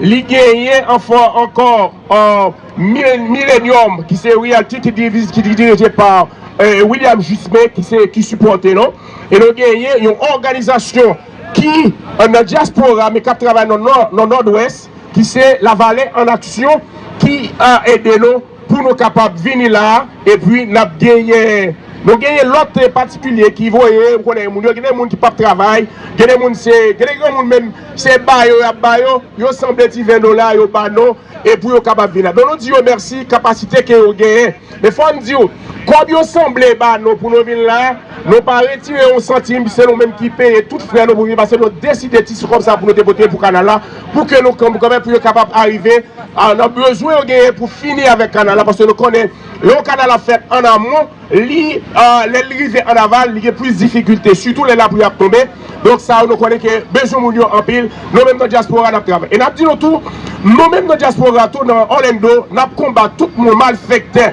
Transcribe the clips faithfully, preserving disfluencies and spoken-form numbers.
Li genyen anfò ankò, euh, Milen-, Millennium, ki se Realty, ki diviz-, ki dirije pa, euh, William Jusme, ki se, ki sipòte nou. E nou genyen yon òganizasyon ki, euh, nan dyaspora, men k ap travay nan nò-, nan Nòdwès, ki se Lavalais en Action, ki, euh, ede nou pou nou kapab vini la, epi n ap genyen, nou genyen lòt, eh, patikilye ki voye, m konnen moun yo, gen de moun ki p ap travay, gen de moun se, gen de granmoun menm, se ba yo y ap ba yo, yo sanble ti ven dola, yo ba nou, e pou yo kapab vin la. Donk nou di yo mèsi, kapasite ke yo genyen. Men fò n di w, kòb yo sanble ba nou pou nou vin la, nou pa retire yon santim, se nou menm ki peye tout frè nou pou vin, paske nou deside ti sou kòb sa pou nou te pote pou kanal la, pou ke nou kanpe kanmenm, pou yo kapab arive, a, nan bezwen yo genyen pou fini avèk kanal la, paske nou konnen, lè yon kanal ap fèt an amon, li, a, lè l rive an aval, li gen plis difikilte, sitou lè lapli ap tonbe. Donk sa yo, nou konnen ke bezwen moun yo anpil, nou menm nan dyaspora n ap travay. E n ap di nou tou, nou menm nan dyaspora tou, nan Orlando, n ap konbat tout moun malfektè,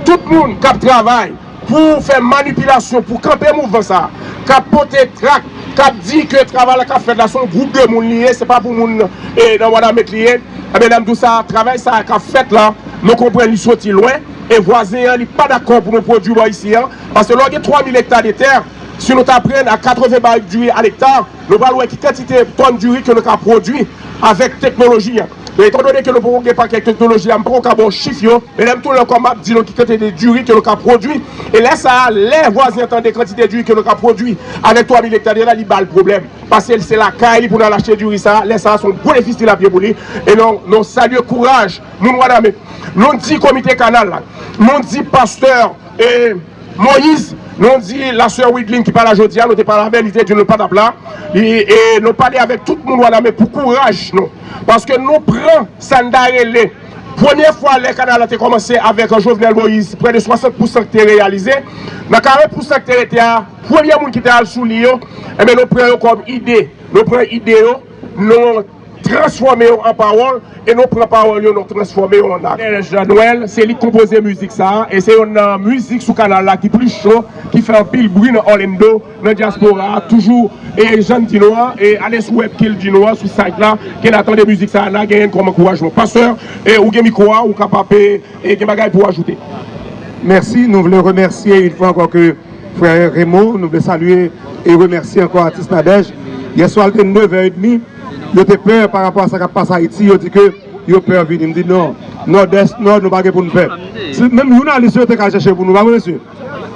tout moun k ap travay pou fè manipilasyon, pou kanpe mouvman sa, k ap pote trak, k ap di ke travay la k ap fèt la, se yon gwoup de moun li ye, se pa pou moun, e, nan Wanament li ye. Ebyen, n ap di w sa, travay sa k ap fèt la, nou konprann li soti lwen, e vwazen an, li pa dakò pou nou pwodui bò isi an, paske lè w gen twa mil ekta de tè, si nou ta pran a katreven barik diri a lekta, nou pral wè ki kantite tòn diri ke nou ka pwodui avèk teknoloji an. Men etandone ke nou poko gen pakèt teknoloji a, m poko ka ba w chif yo, men lè m tounen ankò, m ap di nou ki kantite diri ke nou ka pwodui. E lè sa a, lè vwazen an tande kantite diri ke nou ka pwodui avèk twa mil ekta de tè la, li ba l pwoblèm. Paske se lakay li pou n al achte diri sa a, lè sa a, se yon gwo defisi l ap ye pou li. E nou, nou salye kouraj moun Wanament. Nou di komite kanal la, nou di pastè, e, Moïse, nou di la sè Widline ki pa la jodi a, nou te pale avè l, li te di nou pa t ap la. Li, e nou pale avèk tout moun Wanament pou kouraj nou. Paske nou pran sa n ta rele. Premye fwa lè kanal la te kòmanse avèk Jovenel Moïse, prè de swasant pousan ki te reyalize. Nan karant pousan ki te rete a, premye moun ki te al sou li yo, enben nou pran yo kòm ide. Nou pran ide yo, nou transfòme yo an pawòl, e nou pran pawòl yo, nou transfòme yo an ak. Jean Noël, se li k konpoze mizik sa a, e se youn nan mizik sou kanal la ki plis cho, ki fè anpil bri nan Orlando, nan dyaspora a, toujou, e jan n di nou an, e ale sou web ke l di nou an, sou site la, ke n a tande mizik sa a, n a genyen l kòm ankourajman. Pastè, e ou gen mikwo a, ou kapab, e, e gen bagay pou w ajoute. Mèsi, nou vle remèsye yon fwa ankò ke Frè Remo, nou vle salye e remèsye ankò atis Nadège. Yè swa, l te nevè edmi. Yo te pè pa rapò a sa k ap pase Ayiti. Yo di ke yo pè vini. M di non. Nòdès, Nò, nou pa gen pou n pè. Si menm jounalis yo te ka chèche pou nou, pa vre, mesye?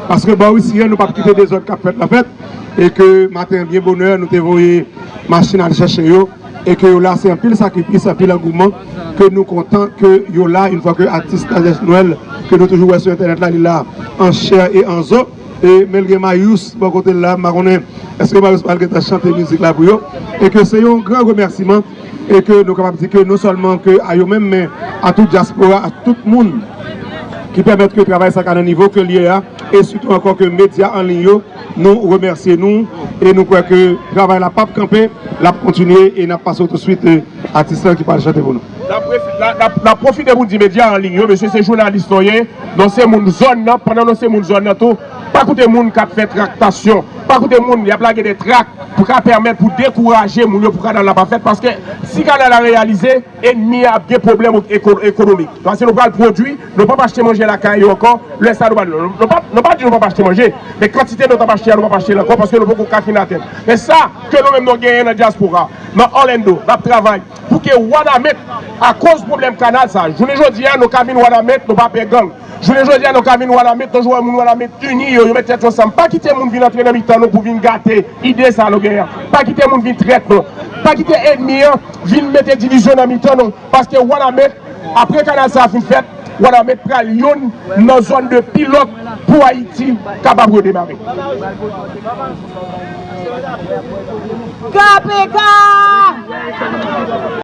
Paske bò isi a, nou p ap kite dezòd k ap fèt la fèt. E ke maten, byen bonè, nou te voye machin al chèche yo. E ke yo la, se anpil sakrifis, anpil angouman, ke nou kontan ke yo la, yon fwa ke atis Nadège Noël, ke nou toujou wè sou entènèt la, li la, an chè e an zo. E, men l gen Mayous bò kote l la, m pa konnen, èske Mayous pral gentan chante mizik la pou yo? E ke se yon gran remèsiman, e ke nou kapab di ke non sèlman ke a yo menm, men a tout dyaspora, a tout moun ki pèmèt ke travay sa ka nan nivo ke l ye a, e sitou ankò ke medya an liy yo, nou remèsye nou, e nou kwè ke travay la p ap kanpe, l ap kontinye, e n ap pase w touswit, e, atis lan ki pral chante pou nou. N ap refi-, n ap, n ap, n ap pwofite pou di medya an liy yo, mesye, se jounalis nou ye, nou se moun zòn nan, pandan nou se moun zòn nan tou, pa koute moun k ap fè traktasyon, pa koute moun y ap lage de trak pou ka pèmèt pou dekouraje moun yo pou kanal la pa fèt, paske si kanal la reyalize, enmi a ap gen pwoblèm eko-, ekonomik. Paske nou pral pwodui, nou p ap achte manje lakay yo ankò, lè sa nou pral, nou, nou p ap, nou pa di nou p ap achte manje, men kantite nou t ap achte a, nou p ap achte l ankò, paske nou poko ka fin atenn. Men sa ke nou menm nou genyen nan dyaspora, nan Orlando, n ap travay pou ke Wanament, akoz pwoblèm kanal sa, jounen jodi a, nou ka vin Wanament, nou pa pè gang. Jounen jodi a, nou ka vin Wanament, nou jwenn moun Wanament ini yo, yo met tèt yo ansanm. Pa kite moun vin antre nan mitan nou pou vin gate ide sa nou genyen an. Pa kite moun vin trèt nou. Pa kite enmi an vin mete divizyon nan mitan nou. Paske Wanament, apre kanal sa a fin fèt, Wanament pral youn nan zòn de pilòt pou Ayiti kapab redemare. K P K!